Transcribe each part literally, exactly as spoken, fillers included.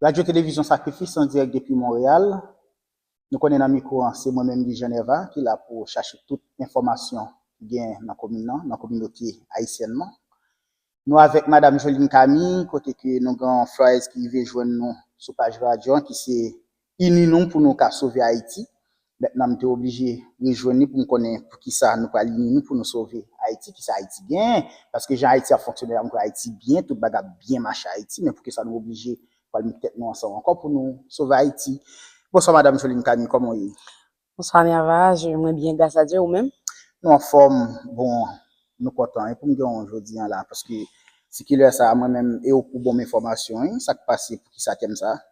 Radyo Televizyon Sakrifis an dirèk depi Monreyal. Nou konnen nan mikwo an, se mwen menm Guy Jean Nerva ki la pou chache tout enfòmasyon ki gen nan komin nan, nan kominote ayisyèn nan. Nou avèk Madam Joline Camille, kote ke nou gen yon flyers ki rive jwenn nou sou paj radyo an, ki se ini nou pou nou ka sove Ayiti. Mentnan, m te oblije rejwenn li pou m konnen poukisa nou pral ini nou pou nou sove Ayiti, kisa Ayiti genyen. Paske jan Ayiti ap fonksyone la, m kwè Ayiti byen, tout bagay ap byen mache Ayiti, men poukisa nou oblije pral met tèt nou ansanm ankò pou nou sove Ayiti? Bonswa, Madam Joline Camille, kòman w ye? Bonswa, Nerva, je, mwen byen, gras a Dye, ou menm? Nou anfòm, bon, nou kontan, e pou m gen w jodi an la, paske sikilè sa a, mwen menm, e w pou bon enfòmasyon, wi, sa k pase, poukisa tèm sa a?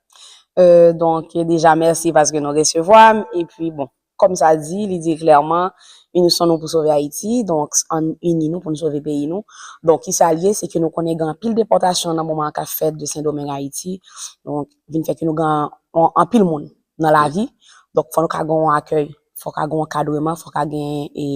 Euh, donk, deja, mèsi paske nou resevwa m, epi, bon, kòm sa di, li di klèman, ini nou pou sove Ayiti, donk, ann ini nou pou nou sove peyi nou. Donk, kisa l ye, se ke nou konnen gen anpil depòtasyon nan moman an k ap fèt de Sendomeng Ayiti, donk, vin fè ke nou gen an-, anpil moun nan lari. Donk, fò nou ka gen yon akèy, fò ka gen yon ankadreman, fò ka gen, e,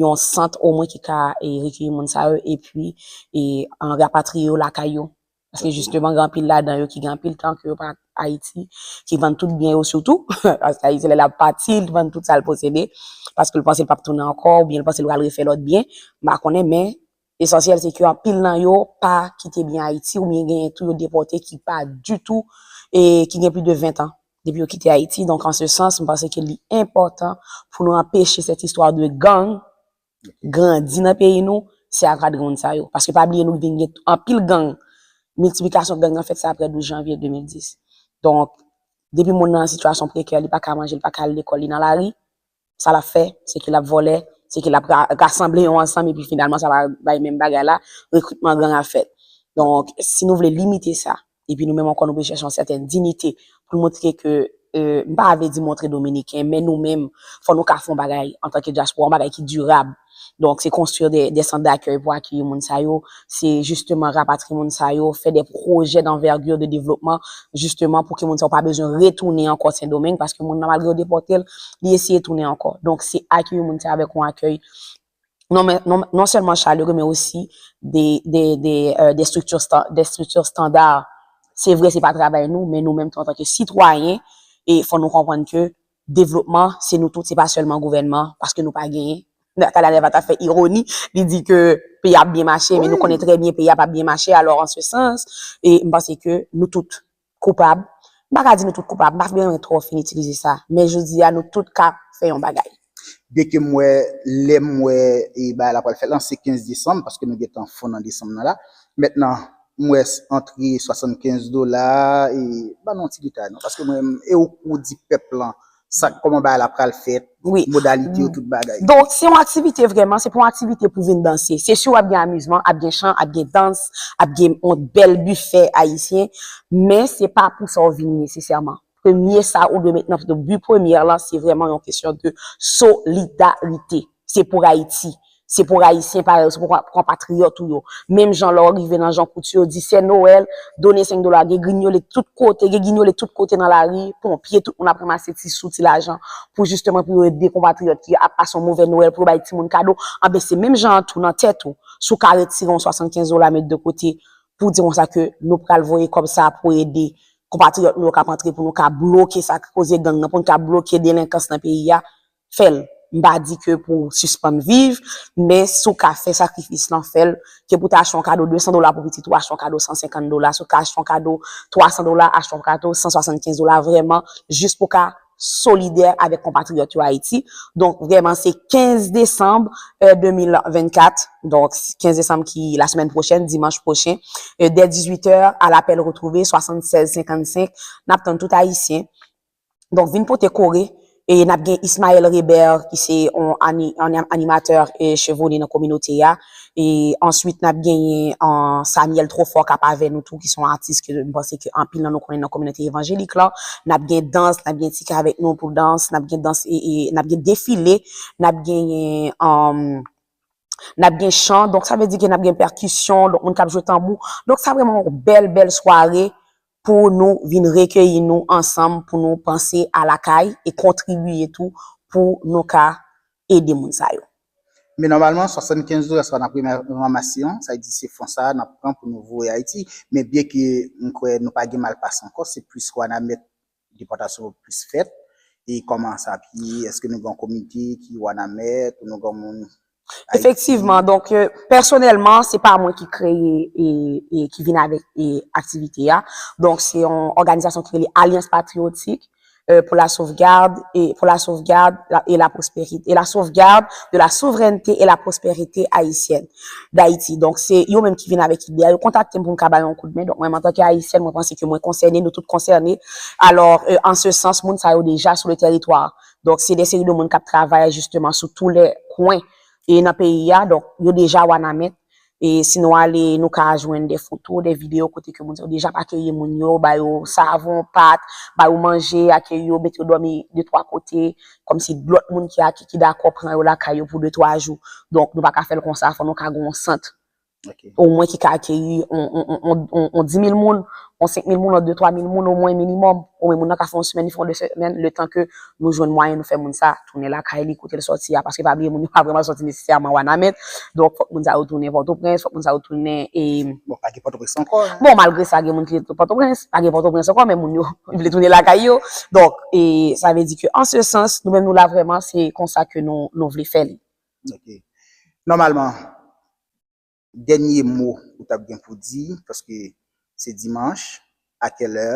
yon sant omwen ki ka, e, rekeyi moun sa yo, epi, e, an, rapatriye yo lakay yo. Paske jisteman, gen anpil ladan yo ki gen anpil tan ke yo pa Ayiti, ki vann tout byen yo sitou. Paske Ayiti, lè l ap pati, li vann tout sa l posede, paske l panse l p ap tounen ankò, oubyen l panse l pral refè lòt byen. M pa konnen, men esansyèl, se ke anpil nan yo pa kite byen Ayiti, oubyen genyen tou yo depòte ki pa ditou, e ki gen plis de ven tan depi yo kite Ayiti. Donk, an se sans, m panse ke li enpòtan pou nou anpeche cette histoire de gang grandi nan peyi nou, se ankadre moun sa yo. Paske pa bliye nou vin gen anpil gang, miltiplikasyon gang nan fèt se apre douz janvye de mil dis. Donk, depi moun nan an sitiyasyon prekè, li pa ka manje, li pa ka al lekòl, li nan lari, sa l ap fè, se ke l ap vòlè, se ke l ap ra-, rasanble yo ansanm, epi finalman, sa va bay menm bagay la, rekritman gang ap fèt. Donk, si nou vle limite sa, epi nou menm ankò, nou vle chèche yon sètèn diyite pou nou montre ke, euh, m pa vle di montre Dominiken, men nou menm, fò nou ka fè yon bagay antanke dyaspora, yon bagay ki dirab. Donk, se konstwi de, de sant dakèy pou akeyi moun sa yo, se jisteman rapatriye moun sa yo, fè de pwojè d'envergure de devlopman, jisteman pou ke moun sa yo pa bezwen retounen ankò Sendomeng, paske moun nan, malgre yo depòte l, li eseye tounen ankò. Donk, se akeyi moun sa yo avèk yon akèy non, men, non, non sèlman chalere, men osi de, de, de, euh, de strikti stan-, de strikti estanda. Se vre, se pa travay nou, men nou menm tou antanke sitwayen, e fò nou konprann ke devlopman, se nou tout, se pa sèlman gouvènman, paske nou pa genyen. Talè a Nerva t ap fè ironi, li di ke peyi a ap byen mache, men nou konnen trè byen peyi a p ap byen mache. Alò, an se sans, e m panse ke nou tout koupab. M pa ka di nou tout koupab, m pa renmen twò fin itilize sa, men jodi a, nou tout ka fè yon bagay. Byenke m wè, lè m wè, e, bagay la pral fèt lan, se kenz desanm, paske nou gentan fon nan desanm nan la. Mentnan, m wè s-, antre swasannkenz dola, e, ban nou yon ti detay, non, paske mwen, e ou, ou di pèp lan, sa, kòman bagay la pral fèt, wi, modalite yo, tout bagay. Donk, se yon aktivite vrèman, se pa yon aktivite pou vin danse. Se si w ap gen amizman, ap gen chan, ap gen dans, ap gen yon bèl bifè ayisyen, men se pa pou sa w vini nesesèman. Premye sa ou dwe met nan bi premye lan, se vrèman yon kesyon de solidarite. Se pou Ayiti. Se pou Ayisyen parèy, se pou konpatriyòt ou yo. Menm jan lè w rive nan Jean Coutu, yo di se Nwèl, donnen senk dola, gen grinyole tout kote, gen grinyole tout kote nan lari, ponpye, tout moun ap ranmase ti sou, ti lajan pou jisteman pou yo ede konpatriyòt ki ap pase yon move Nwèl, pou yo bay timoun kado. Anben, se menm jan an tou nan tèt ou, si w ka retire yon swasannkenz dola met de kote pou di konsa ke nou pral voye kòb sa pou ede konpatriyòt nou yo k ap antre, pou nou ka bloke sa k koze gang nan, pou nou ka bloke delenkans nan peyi a, fè l. M pa di ke pou w sispann viv, men si w ka fè sakrifis lan, fè l. Ke pou w ta achte yon kado de san dola pou pitit ou, achte yon kado san senkant dola. Si w ka achte yon kado twa san dola, achte yon kado san swasannkenz dola, vrèman, jis pou w ka solidè avèk konpatriyòt yo Ayiti. Donk, vrèman, se kenz desanm, euh, de mil vennkat. Donk, kenz desanm ki la semèn pwochèn, dimanch pwochen, euh, dè dizuit è, à l'appel retrouvé, swasannsèz senkannsenk. N ap tann tout Ayisyen. Donk, vin pote kore. E n ap gen Ismaël Reber, ki se yon ani-, ani-, animatè, e, chevoni nan kominote a. E answit, n ap genyen, an, Samuel Trofort k ap avè nou tou, ki se yon atis ke m panse ke anpil nan nou konnen nan kominote evanjelik lan. N ap gen dans, n ap gen Tika avèk nou pou dans, n ap gen dans, e, e, n ap gen defile, n ap genyen, an, n ap gen chan, donk sa vle di ke n ap gen pèkisyon, donk moun k ap jwe tanbou. Donk sa vrèman yon bèl, bèl sware pou nou vin rekeyi nou ansanm, pou nou panse a lakay e kontribiye tou pou nou ka ede moun sa yo. Men nòmalman, swasannkenz dola sa n ap ranmase an, sa vle di se fon sa a n ap pran pou nou voye Ayiti. Men byen ke m kwè nou pa gen malpase ankò, se plis Wanament depòtasyon yo plis fèt. E kòman sa ap ye? Èske nou gen yon komite ki Wanament ou nou gen yon moun Ayiti? Efektivman, donk, euh, pèsonèlman, se pa mwen ki kreye e, e ki vin avèk e aktivite a. Donk, se yon òganizasyon ki rele Alliance Patriotique euh, pour la sauvegarde et pour la sauvegarde la- et la prospérité et la sauvegarde de la souveraineté et la prospérité haïtienne d'Haïti. Donk se yo menm ki vin avèk ide a, yo kontakte m pou m ka ba yo yon kout men. Donk mwen menm antanke Ayisyèn, mwen panse ke mwen konsène, nou tout konsène. Alò, euh, an se sans, moun sa yo deja sou le teritwa. Donk se de seri de moun k ap travay jisteman sou tou lè kwen e nan peyi a. Donk yo deja Wanament. E si nou ale, nou ka jwenn de foto, de videyo kote ke moun sa yo deja ap akeyi moun yo, ba yo savon, pat, ba yo manje, akeyi yo, mete yo dòmi de twa kote, kòmsi lòt moun ki, ki, ki dakò pran yo lakay yo pou de twa jou. Donk, nou pa ka fè l konsa, fò nou ka gen yon sant. Ok. Omwen ki ka akeyi on, on, on, on, on, on dis mil moun, on senk mil moun, on de twa mil moun, omwen minimòm. Omwen moun nan ka fè yon semèn, li fè yon de semèn, letan ke nou jwenn mwayen nou fè moun sa tounen lakay li, kote l sòti a. Paske pa bliye, moun yo pa vrèman sòti nesesèman Wanament. Donk, fòk moun sa yo tounen Pòtoprens, fòk moun sa yo tounen e Bon, pa gen Pòtoprens ankò, hein? Bon, malgre sa, gen moun ki rete Pòtoprens, pa gen Pòtoprens ankò, men moun yo vle tounen lakay yo. Donk, e sa vle di ke, an se sans, nou menm nou la vrèman, se konsa ke nou, nou vle fè li. Ok. Nòmalman, dènye mo ou t ap gen pou di, paske se dimanch, a kèlè,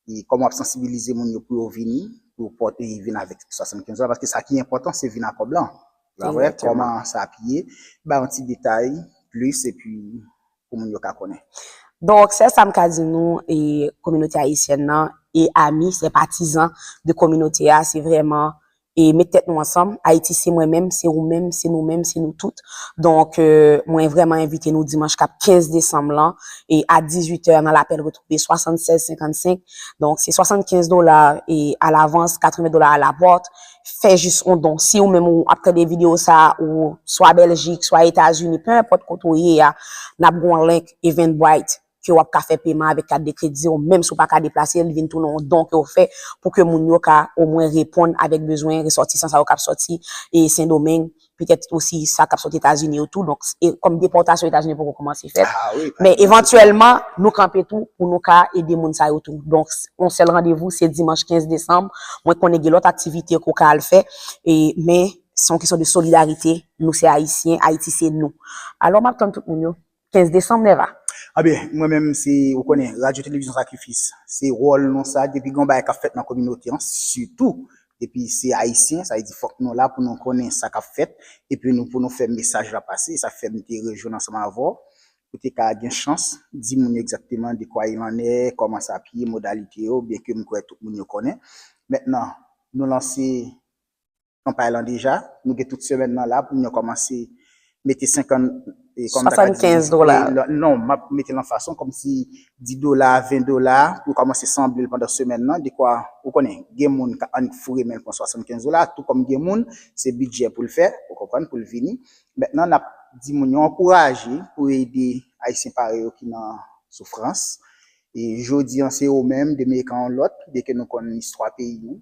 e kòman w ap sansibilize moun yo pou yo vini, pou yo pòte, vin avèk swasannkenz dola, paske sa ki enpòtan, se vin ak kòb lan. Ou pa vre? Egzakteman. Kòman sa ap ye? Ba yon ti detay plis, epi pou moun yo ka konnen. Donk, sèl sa m ka di nou, e kominote ayisyèn nan, e ami, se patizan de kominote a, se vrèman e met tèt nou ansanm. Ayiti se mwen menm, se ou menm, se nou menm, se nou tout. Donk, euh, mwen vrèman envite nou dimanch k ap kenz desanm lan, e a dizuit è nan Lapèl Retwouve swasannsèz senkannsenk. Donk, se swasannkenz dola e alavans, katreven dola alapòt. Fè jis yon don. Si ou menm ou ap tande videyo sa a, ou swa Bèljik, swa Etazini, pe enpòt kote ou ye a, n ap gen yon link Eventbrite ke w ap ka fè peman avèk kat de kredi w, menm si w pa ka deplase, li vin tounen yon don ke w fè pou ke moun yo ka omwen reponn avèk bezwen resòtisan sa yo k ap sòti e Sendomeng, petèt osi sa k ap sòti Etazini yo tou. Donk, e kòm depòtasyon Etazini poko kòmanse fèt. Ah wi, pa Men gen evantyèlman, nou kanpe tou pou nou ka ede moun sa yo tou. Donk, yon sèl randevou, se dimanch kenz desanm. Mwen konnen gen lòt aktivite ke w ka al fè, e, men se yon kesyon de solidarite. Nou se Ayisyen, Ayiti se nou. Alò, m ap tann tout moun yo. Kenz desanm, Nèva. Anben, mwen menm, se, ou konnen, Radyo Televizyon Sakrifis, se wòl nou sa, depi gen yon bagay k ap fèt nan kominote an, sitou depi se Ayisyen, sa vle di fòk nou la pou nou konnen sa k ap fèt, epi nou, pou nou fè mesaj la pase, sa fè m te rejwenn ansanm avè w, pou te ka gen chans di moun yo egzakteman de kwa il en est, kòman sa ap ye, modalite yo, byenke m kwè tout moun yo konnen. Mentnan, nou lanse kanpay lan deja, nou gen tout semèn nan la pou nou kòmanse mete senkant, e, kòm ta ka di, swasannkenz dola. E, non, m ap mete l an fason kòmsi dis dola, ven dola, pou kòmanse sanble l pandan semèn nan, dekwa, ou konnen, gen moun k ap annik foure men l pran swasannkenz dola, tou kòm gen moun, se bidjè pou l fè, ou konprann, pou l vini. Mentnan, n ap di moun yo ankouraje pou ede Ayisyen parèy yo ki nan soufrans. E jodi an, se ou menm, demen e ka yon lòt, byenke nou konn istwa peyi nou.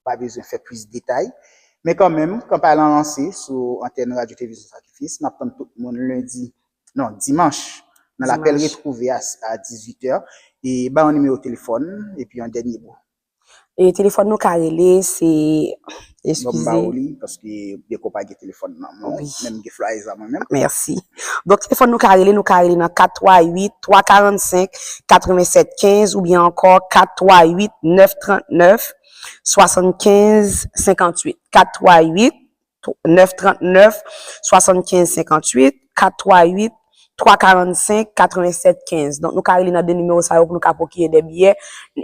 Pa bezwen fè plis detay. Men kanmenm, kanpay lan lanse sou antèn Radyo Televizyon Sakrifis. N ap tann tout moun lendi, non, dimanch, nan Lapèl Retwouve a, a dizuit è. E ba yon nimewo telefòn, epi yon dènye mo. E telefòn nou ka rele, se, eskize. Bon, m ba ou li, paske byenke w pa gen telefòn nan men w, men m gen flyers la mwen menm. Mèsi. Donk, telefòn nou ka rele, nou ka rele nan kat twa uit, twa karannsenk, katrevensèt kenz oubyen ankò kat twa uit, nèf trannèf, swasannkenz senkantuit, kat twa uit, nèf trannèf, swasannkenz senkantuit, kat twa uit, twa karannsenk, katrevensèt kenz. Donk, nou ka rele nan de nimewo sa yo pou nou ka pwokire de biyè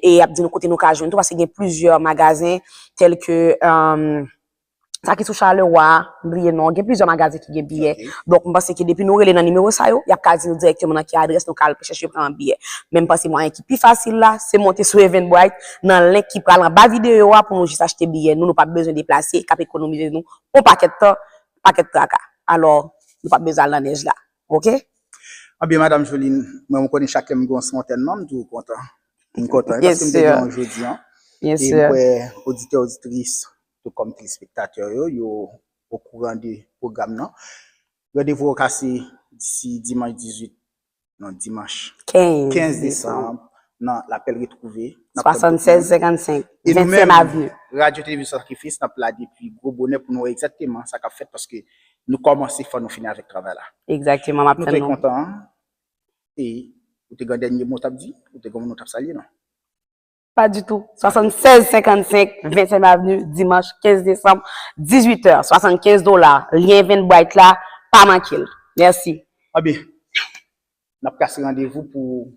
e y ap di nou kote nou ka jwenn tou, paske gen plizyè magazen tèl ke, euh, sa ki sou Charleroi, m bliye non, gen plizyè magazen ki gen biyè. Ok. Donk, m panse ke depi nou rele nan nimewo sa yo, y ap ka di nou dirèkteman nan ki adrès nou ka al chèche pran biyè. Men m panse mwayen ki pi fasil la, se monte sou Eventbrite, nan link ki pral anba videyo a pou nou jis achte biyè nou, nou p ap bezwen deplase, k ap ekonomize nou yon pakèt tan, pakèt traka. Alò, nou p ap bezwen al nan nèj la. Ok? Anben, Madanm Joline, mwen, m konnen chak lè m gen yon santèn nan, m toujou kontan. M kontan, paske m te gen yon jodi an. E m kwè oditè, oditris, tou kòm telespektatè yo, yo okouran de pwogram nan. Randevou an ka se disi dimanch dizuit, non, dimanch Kenz kenz desanm nan Lapèl Retwouve. N ap tann tout moun. Swasannsèz senkannsenk, E nou vennsenk menm, Avni. Radyo Televizyon Sakrifis, n ap la depi gwo bonè pou nou wè egzakteman sa k ap fèt, paske nou kòmanse, fò nou fini avèk travay la. Egzakteman, m ap Nou tann trè nou. kontan, e ou te gen dènye mo w t ap di, ou te gen moun ou t ap salye, non? Pa ditou. Swasannsèz senkannsenk, vennsenk Avni, dimanch kenz desanm, dizuit è, swasannkenz dola. Lyen Eventbrite la, pa manke l. Mèsi. Anben, n ap kase randevou pou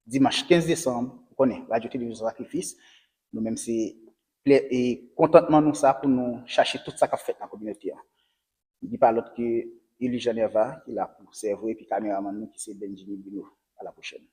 dimanch kenz desanm. Ou konnen, Radyo Televizyon Sakrifis, nou menm se plè e kontantman nou sa pou nou chache tout sa k ap fèt nan kominote an. Li pa lòt ke Eli Jean Nerva ki la pou sèvi epi kameramann nou ki se Benjini Bruno. A la pwochèn.